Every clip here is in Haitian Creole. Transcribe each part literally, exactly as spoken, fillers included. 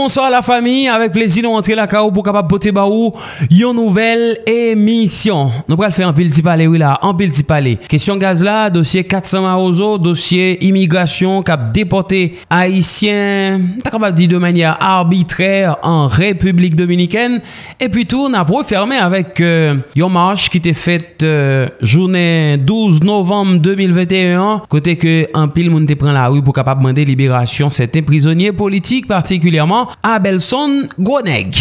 Bonswa lafanmi, avèk plezi nou antre lakay ou pou kapab pote ba ou yon nouvèl emisyon. Nou pral fè anpil ti pale wi la, anpil ti pale. Kesyon gaz la, dosye kat san Mawozo, dosye imigrasyon k ap depòte Ayisyen, ta kapab di de manyè arbitrè an Repiblik Dominikèn. Epi tou, n ap refèmen avèk, euh, yon mach ki te fèt, euh, jounen douz novanm de mil venteyen an, kote ke anpil moun te pran lari pou kapab mande liberasyon sèten prizonye politik, patikilyèman Abelson Gwonèg.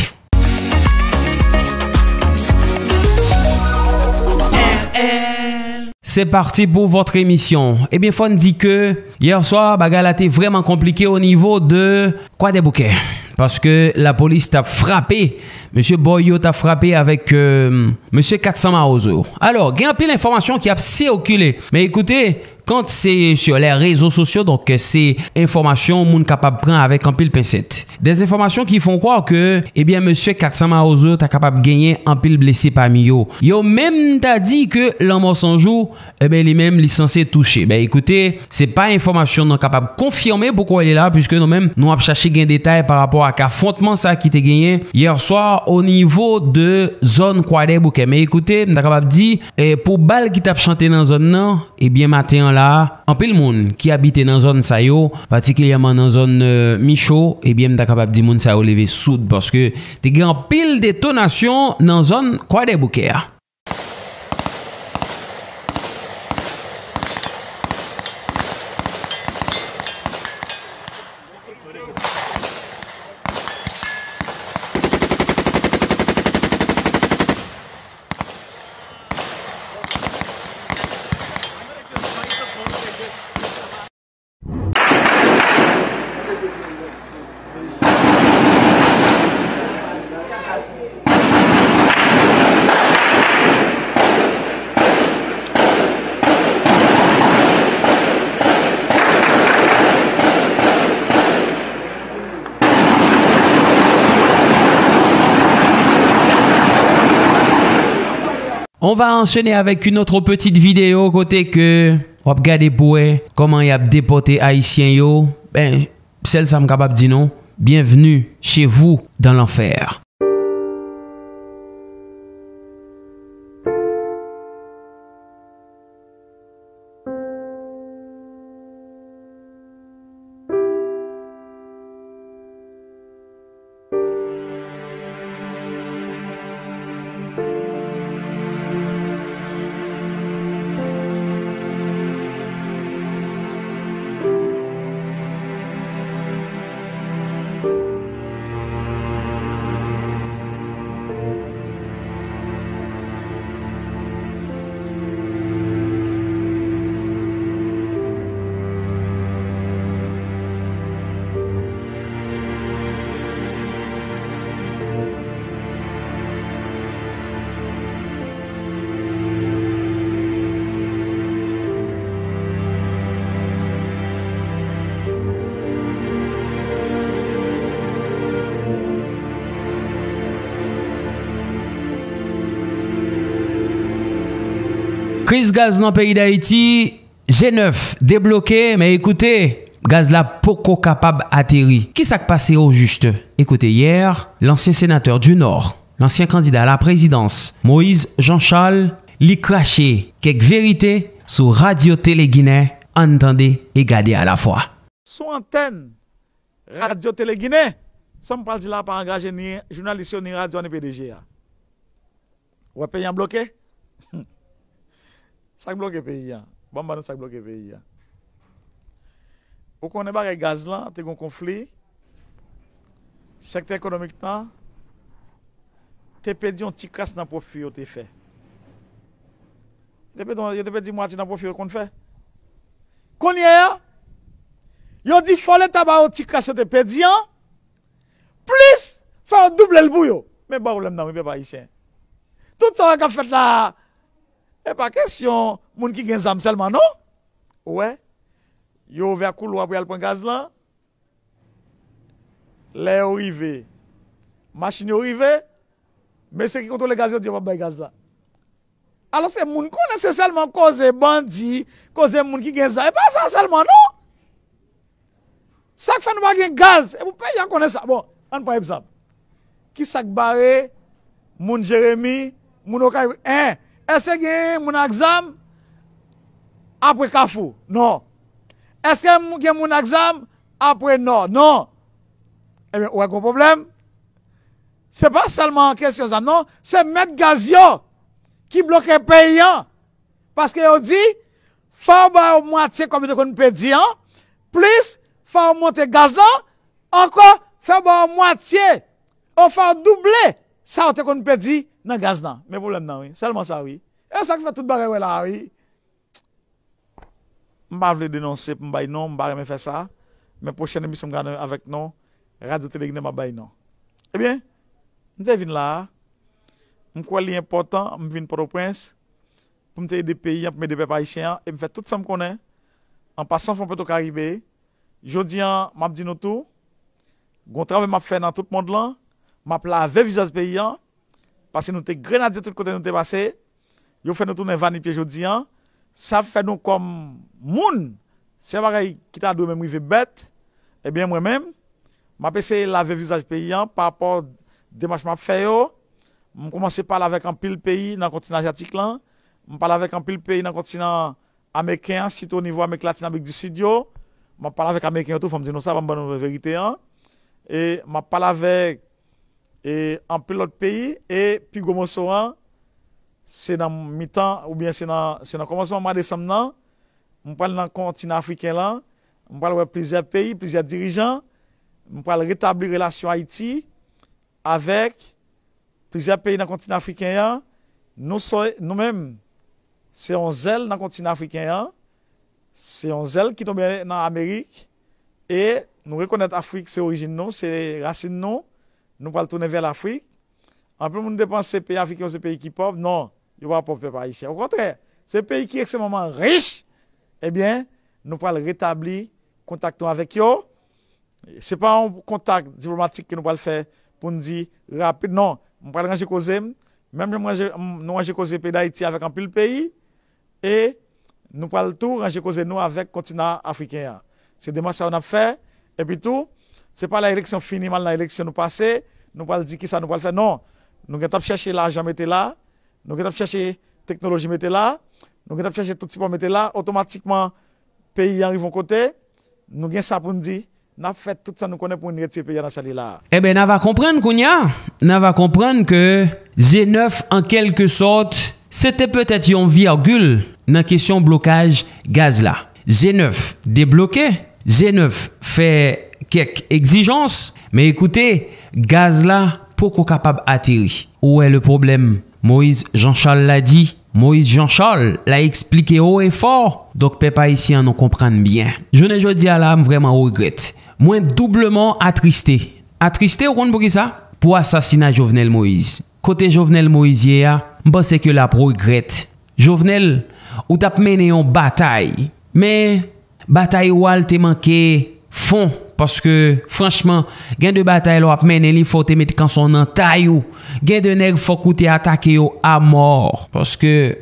C'est parti pour votre émission. Ebyen, fò n di ke yè swa, bagay la te vrèman konplike o nivo de Kwadèboukè. Paske lapolis t ap frape, mesye bòy yo t ap frape avèk, euh, mesye kat san Mawozo. Alò, gen anpil enfòmasyon ki ap sikile. Men ekoute, quand c'est sur les réseaux sociaux, donk, se enfòmasyon moun kapab pran avèk anpil pensèt. Des enfòmasyon ki fè kwè ke, ebyen, mesye kat san Mawozo ta kapab genyen anpil blese pami yo. Yo menm ta di ke lanmò san jou, ebyen, li menm, li sanse touche. Ben, ekoute, se pa enfòmasyon nou kapab konfime pou kwè li la, piske nou menm, nou ap chache gen detay pa rapò ak afwontman sa ki te genyen yè swa o nivo de zòn Kwadèboukè. Men ekoute, m ta kapab di, eh, pou bal ki t ap chante nan zòn nan, ebyen, maten an la, anpil moun ki abite nan zòn sa yo, patikilyèman nan zòn, euh, Micho, ebyen, m ta kapab di moun sa yo leve soud, paske te gen anpil detonasyon nan zòn Kwadèboukè a. On va enchaîner avec une autre petite vidéo kote ke w ap gade pou wè kòman y ap depòte Ayisyen yo. Ben, sèl sa m kapab di nou, bienvenue chez vous dans l'enfer. Kriz gaz nan peyi Dayiti, G nèf debloke, men ekoute, gaz la poko kapab ateri. Kisa k pase au juste? Ekoute, yè, lansyen senatè du Nord, lansyen kandida a la prezidans, Moïse Jean Charles, li krache kèk verite sou Radyo Tele Ginen. Ann tande e gade alafwa. Sou antèn Radyo Tele Ginen, sa m pral di la pa angaje ni jounalis yo, ni radyo a, ni P D G a. Ou wè peyi an bloke? Sa k bloke peyi an? Ban m ban nou sa k bloke peyi an. Ou konnen bagay gaz lan, te gen konfli. Sektè ekonomik lan te pèdi yon ti kras nan pwofi yo te fè. Yo te pèdi, yo te pèdi mwatye nan pwofi yo konn fè. Kounye a, yo di fò Leta ba yo ti kras yo te pèdi an, plis fò yo double l pou yo. Men pwoblèm nan, wi, pèp ayisyen. Tout sa k ap fèt la, e pa kesyon moun ki gen zam sèlman, non. Ou wè, yo ouvè koulwa pou y al pran gaz lan. Lè yo rive, machin yo rive, mesye ki kontwole gaz yo di yo p ap bay gaz la. Alòske moun konnen se sèlman koze bandi, koze moun ki gen zam. E pa sa sèlman, non. Sa k fè nou pa gen gaz, e pou peyi an konnen sa. Bon, Ann pran egzanp. Kisa k bare moun Jeremi, moun Okay? En, èske gen moun ak zam apre Kafou? Non. Èske gen moun ak zam apre Nò? Non. Ebyen, ou wè gon pwoblèm. Se pa sèlman kesyon zam, non. Se mèt gaz yo ki bloke peyi an. Paske yo di, fò yo ba yo mwatye kòb yo te konn pèdi an, plis fò yo monte gaz lan, ankò, fò yo ba yo mwatye, o fò yo double sa yo te konn pèdi nan gaz lan. Men pwoblèm nan, wi. Sèlman sa, wi. E sa k fè tout bagay wè la, wi. M pa vle denonse pou m bay non, m pa renmen fè sa. Men pwochèn emisyon m gade avèk non, Radyo Tele Ginen m ap bay non. Ebyen, m te vin la a, m kwè li enpòtan, m vin Pòtoprens, pou m te ede peyi an, pou m ede pèp ayisyen an, e m fè tout sa m konnen, an pasan fon Petro Caribe. Jodi an, m ap di nou tou, gon travay m ap fè nan tout mond lan, m ap lave vizaj peyi an, paske nou te grenadye tout kote nou te pase, yo fè nou tounen vanipye jodi an, sa fè nou kòm moun, se yon bagay ki ta dwe menm rive bèt, ebyen mwen menm, m ap eseye lave vizaj peyi an pa rapò demach m ap fè yo, m kòmanse pale avèk anpil peyi nan kontinan azyatik lan, m pale avèk anpil peyi nan kontinan ameriken an, sitou o nivo Amerik Latin, Amerik di Sid yo. M ap pale avèk ameriken yo tou, fò m di nou sa, ban m ban nou verite an. E m ap pale avèk e anpil lòt peyi, e pi gwo moso an, se nan mitan, oubyen se nan, se nan kòmansman mwa desanm nan, m pral nan kontinan afriken lan, m pral wè plizyè peyi, plizyè dirijan, m pral retabli relasyon Ayiti avèk plizyè peyi nan kontinan afriken an, nou, nou menm, se yon zèl nan kontinan afriken an, se yon zèl ki tonbe nan Amerik, e nou rekonèt Afrik se orijin nou, se rasin nou, nou pral tounen vè Lafrik. Anpil moun te panse peyi afriken yo se peyi ki pòv, non, yo pa pòv pèp ayisyen. Okontrè, se peyi ki ekstrèmeman rich, ebyen, nou pral retabli kontak nou avèk yo, se pa yon kontak diplomatik ke nou pral fè pou n di rapid, non. M pral ranje koze m, menm jan m ranje, m, nou ranje koze peyi Dayiti avèk anpil peyi, e nou pral tou ranje koze nou avèk kontinan afriken an. Se demach sa yo n ap fè, epi tou, se pa lè eleksyon fini, m al nan eleksyon nou pase, nou pral di kisa nou pral fè, non. Nou gentan ap chèche lajan mete la, nou gentan ap chèche teknoloji mete la, nou gentan ap chèche tout sipò mete la, otomatikman, peyi an rive yon kote, nou gen sa pou n di, n ap fè tout sa nou konnen pou n retire peyi an nan sa li la a. Eben, n a va konprann kounye a, n a va konprann ke G nèf, an kèlke sòt, se te petèt yon vègil nan kesyon blokaj gaz la. G nèf debloke, G nèf fè kèk egzijans, men ekoute, gaz la poko kapab ateri. Ou wè le pwoblèm? Moïse Jean Charles la di, Moïse Jean Charles la eksplike wo e fò, donk pèp ayisyen an nou konprann byen. Jounen jodi a la, m vrèman regrèt. Mwen doubleman atriste. Atriste, ou konn poukisa? Pou asasina Jovenel Moïse. Kote Jovenel Moïse ye a, m panse ke l ap regrèt. Jovenel, ou t ap mennen yon batay, men batay ou a l te manke fon, paske, franchman, gen de batay lè w ap mennen li, fò w te met kanson nan tay ou. Gen de nèg fòk ou te atake yo amò, paske,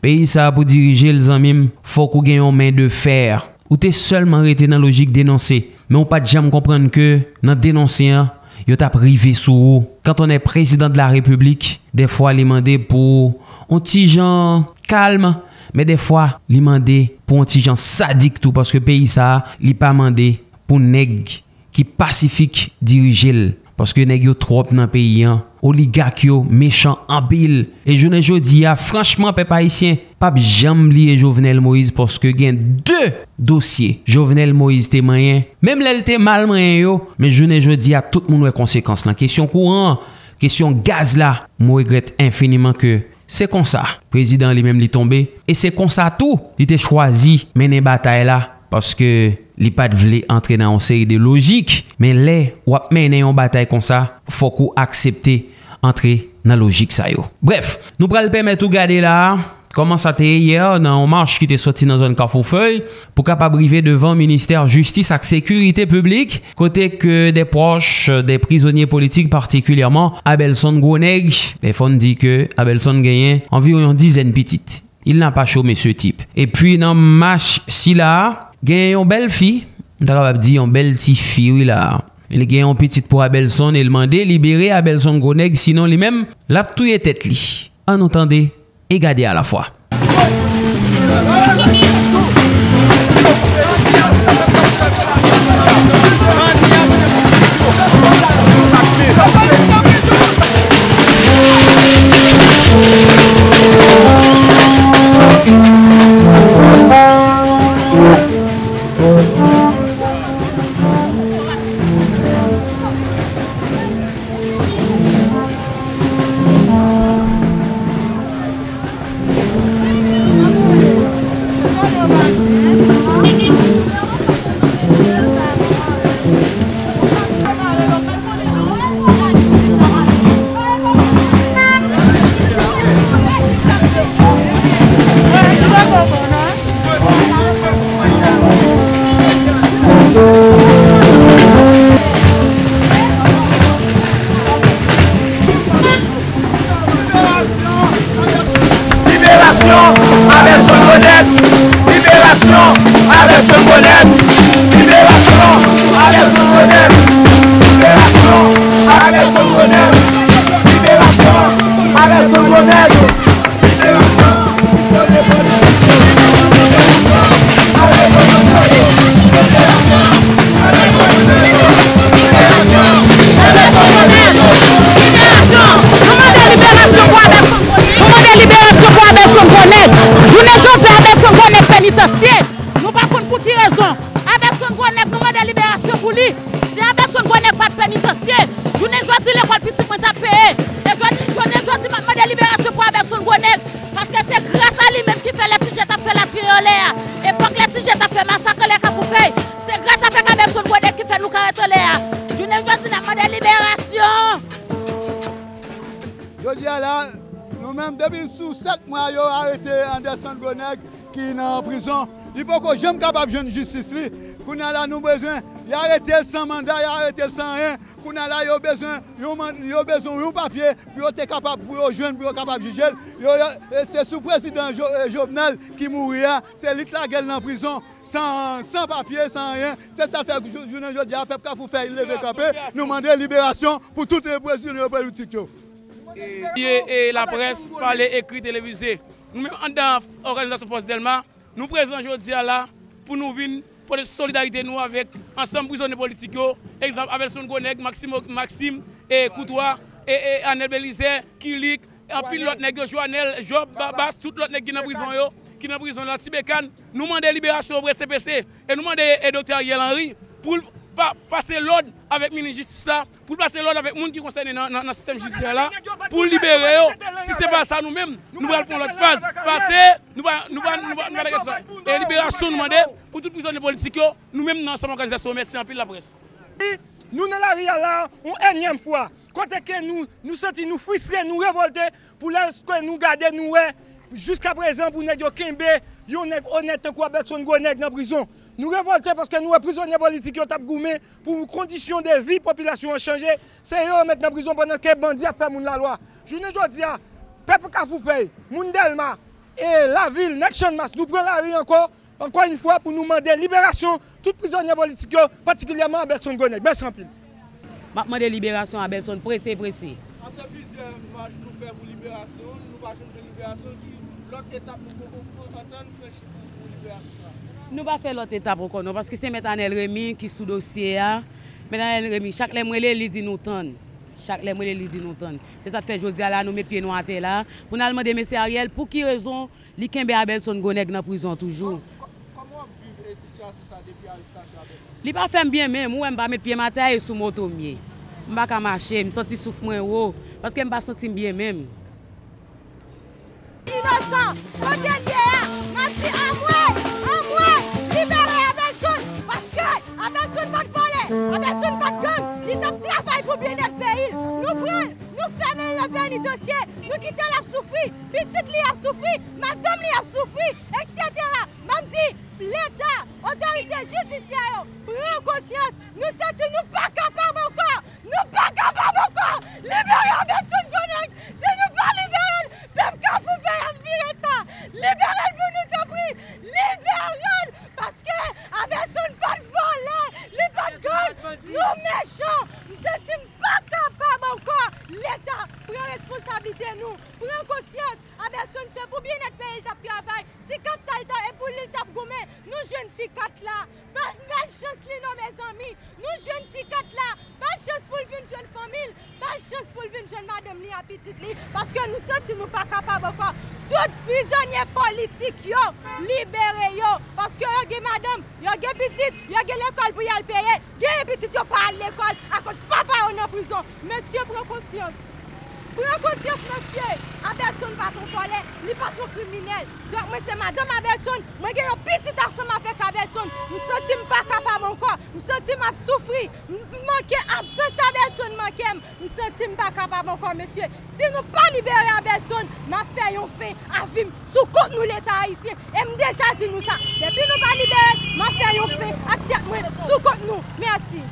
peyi sa a pou dirije l, zanmi m, fòk ou gen yon men de fè. Ou te sèlman rete nan lojik denonse, men ou pa t janm konprann ke nan denonse an, yo t ap rive sou ou. Quand on est président de la République, dèfwa li mande pou on ti jan kalm, men dèfwa li mande pou on ti jan sadik tou, paske peyi sa a, li pa mande pou nèg ki pasifik dirije l, paske nèg yo twòp nan peyi an, oligak yo mechan anpil. E jounen jodi a, franchman, pèp ayisyen p ap janm bliye Jovenel Moïse, paske gen de dosye Jovenel Moïse te manyen, menm lè l te mal manyen yo, men jounen jodi a, tout moun wè konsekans lan. Kesyon kouran an, kesyon gaz la, m regrèt enfiniman ke se konsa prezidan an li menm li tonbe, e se konsa tou li te chwazi mennen batay la, paske li pa t vle antre nan yon seri de lojik. Men lè w ap mennen yon batay konsa, fòk ou aksepte antre nan lojik sa yo. Brèf, nou pral pèmèt ou gade la a kòman sa te ye yè nan yon mach ki te soti nan zòn Kafou Fèy pou kapab rive devan Ministè Jistis ak Sekirite Piblik, kote ke de pwòch de prizonye politik, patikilyèman Abelson Gwonèg, men fò n di ke Abelson genyen anviwon yon dizèn pitit. Il n'a pas chômé ce type. Epi nan mach sila a, gen yon bèl fi, m ta kapab di yon bèl ti fi wi la a. Li gen yon pitit pou Abelson e l mande libere Abelson Gwonèg, sinon li menm, l ap touye tèt li. Ann nou tande e gade alafwa. Liberasyon Abelson Gwonèg! Liberasyon Abelson Gwonèg! Liberasyon Abelson Gwonèg! Liberasyon Abelson Gwonèg! Liberasyon Abelson Gwonèg! Liberasyon! Nou mande liberasyon pou Abelson Gwonèg! Nou mande liberasyon pou Abelson Gwonèg! Jounen jodi a, Abelson Gwonèg penitansye! Nou pa konn pou ki rezon. Abelson Gwonèg, nou mande liberasyon pou li. Si Abelson Gwonèg pa t penitansye, jounen jodi lekòl pitit mwen t ap peye. E jodi, jounen jodi, m ap mande liberasyon pou Abelson Gwonèg. Paske se gras a li menm ki fè Lètije t ap fè latriye anlè a. Epòk Lètije t ap fè masak anlè Kafou Fèy. Se gras avèk Abelson Gwonèg ki fè nou ka ret anlè a. Jounen jodi, n ap mande liberasyon. Jodi a la, nou menm, depi sou sèt mwa yo arete Anderson Gwonèg ki nan prizon, li poko janm kapab jwenn jistis li. Kounye a la, nou bezwen, y arete l san manda, y arete l san anyen. Kounye a la, yo bezwen yon man-, yo bezwen yon papye pou yo te kapab, pou yo jwenn, pou yo kapab jije l. Yo, yo, e se sou prezidan Jo-, e Jovenel ki mouri a, se li k lage l nan prizon, san, san papye, san anyen. Se sa k fè jou-, jounen jodi a, pèp Kafou Fèy leve kanpe, nou mande liberasyon pou tout, e, prizonye politik yo. E, e laprès, pale, ekri, televize. Nou menm anndan òganizasyon Fòs Dèlma, nou prezan jodi a la pou nou vin pote solidarite nou avèk ansanm prizonye politik yo, egzanp, Abelson Gwonèg, Maxime, Maxime, e, Courtois, e, e, Anel Belizaire, Kilik, anpil lòt nèg yo, Joanel, Job, Babas, tout lòt nèg ki nan prizon yo, ki nan prizon la, Ti Bekan, nou mande liberasyon yo prese prese. E nou mande, e, Doktè Ariel Henry pou l pa-, pase lòd avèk minis jistis la, pou l pase lòd avèk moun ki konsène nan, nan, nan sistèm jidisyè la, pou l libere yo. Si se pa sa, nou menm, nou pral pran lòt faz. Pase, nou pa, nou pa, nou pa, nou pa lage sa. E liberasyon nou mande pou tout prizonye politik yo, nou menm nan ansanm òganizasyon. Mèsi anpil, laprès. Nou nan lari a la, yon ènyèm fwa. Kote ke nou, nou santi nou fristre, nou revòlte, pou lèske nou gade, nou wè, jiskaprezan pou nèg yo kenbe yon nèg onèt tankou Abelson Gwonèg nan prizon. Nou revòlte paske nou wè prizonye politik yo t ap goumen pou kondisyon de vi popilasyon an chanje. Se yo yo met nan prizon pandan ke bandi ap fè moun lalwa. Jounen jodi a, pèp Kafou Fèy, moun Dèlma, e lavil, nèg Channmas, nou pran lari ankò, ankò yon fwa pou nou mande liberasyon tout prizonye politik yo, patikilyèman Abelson Gwonèg. Mèsi anpil. M ap mande liberasyon Abelson prese, prese. Apre plizyè mach nou fè pou liberasyon l, nou pa janm jwenn liberasyon l, ki lòt etap nou poko, poko antann franchi pou, pou liberasyon sa? Nou pa fè lòt etap ankò non, paske se Mèt Anèl Remy ki sou dosye a. Mèt Anèl Remy, chak lè m rele l, li di nou tann. Chak lè m rele l, li di nou tann. Se sa k fè jodi a la, nou met pye nou atè la, pou n al mande mesye Ariel pou ki rezon li kenbe Abelson Gwonèg nan prizon toujou. Kò-, kò-, kòman w ap viv, e, sitiyasyon sa depi arestasyon Abelson? Li pa fè m byen menm, ou wè m pa met pye m atè a, e sou moto m ye. M pa ka mache, m santi souf mwen wo, paske m pa santi m byen menm. Inosan, kote l ye a? M ap di anmwe, anmwe, libere Abelson, paske Abelson pa t vòlè, Abelson pa t gang, li t ap travay pou byennèt peyi l. Nou pran l, nou fèmen l nan penitansye, nou kite l ap soufri, pitit li ap soufri, madanm li ap soufri, etsetera. M ap di, Leta, otorite jidisyè yo, pran konsyans, nou santi nou pa kapab ankò, nou pa kapab ankò! Libere Abelson Gwonèg! Si nou pa libere l, pèp Kafou Fèy ap vire sa! Libere l pou nou, tanpri! Libere l! Paske Abelson pa t vòlè, li pa t gang, nou mechan! Pran responsablite nou, pran konsyans. Abelson se pou byennèt peyi l t ap travay. Ti kat sa l t ap, e pou li l t ap goumen. Nou jwenn ti kat la. Bèl, bèl chans li non, mezanmi. Nou jwenn ti kat la. Bèl chans pou l vin jwenn fanmi l. Bèl chans pou l vin jwenn madanm li a, pitit li. Paske nou santi nou pa kapab ankò. Tout prizonye politik yo, libere yo. Paske yo gen madanm, yo gen pitit, yo gen lekòl pou y al peye. Genyen pitit yo pa al lekòl akoz papa yo nan prizon. Mesye, pran konsyans. Pran konsyans, mesye. Abelson pa t yon vòlè, li pa t yon kriminèl. Donk, mwen se madanm Abelson, mwen gen yon pitit ansanm avèk Abelson. M santi m pa kapab ankò. M santi m ap soufri. M, m manke absans Abelson manke m. M santi m pa kapab ankò, mesye. Si nou pa libere Abelson, m ap fè yon fen a vi m sou kont nou, Leta ayisyen. E m deja di nou sa. Depi nou pa libere l, m ap fè yon fen ak tèt mwen sou kont nou. Mèsi.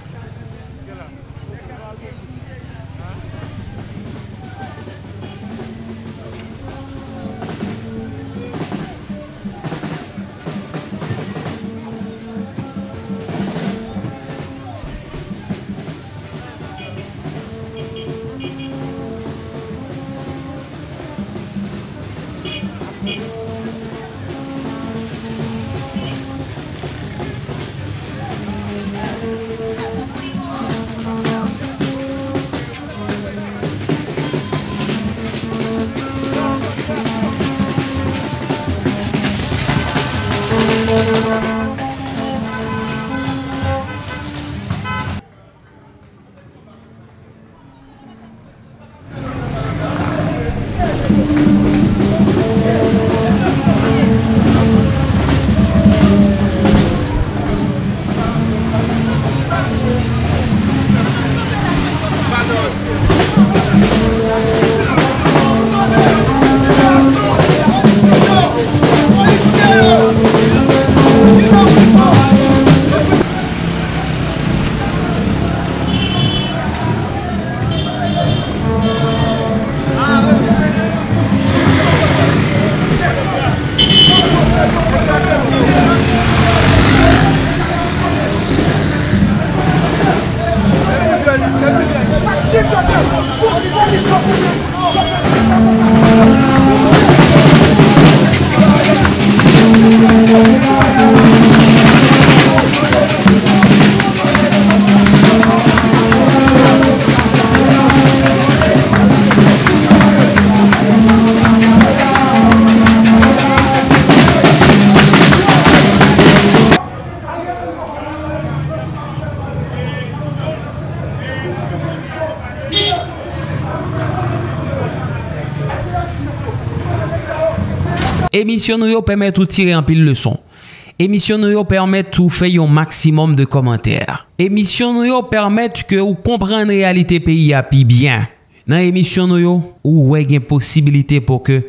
Emisyon nou yo pèmèt ou tire anpil leson. Emisyon nou yo pèmèt ou fè yon maksimòm de kòmantè. Emisyon nou yo pèmèt ke ou konprann reyalite peyi a pi byen. Nan emisyon nou yo, ou wè gen posibilite pou ke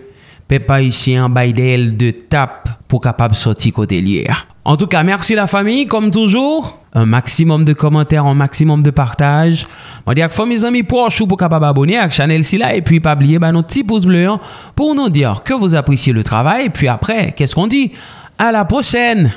pèp ayisyen an bay dèyè l de tap pou kapab sòti kote l ye a. Antouka, mèsi lafanmi, kòm toujou, un maximum de kòmantè, un maximum de pataj. Mande ak fanmi, zanmi, pwòch ou pou kapab abone ak chanèl sila, epi pa bliye ba nou ti pous ble an pou nou di ke vous appréciez le travail, epi apre, qu'est-ce qu'on dit? À la prochaine!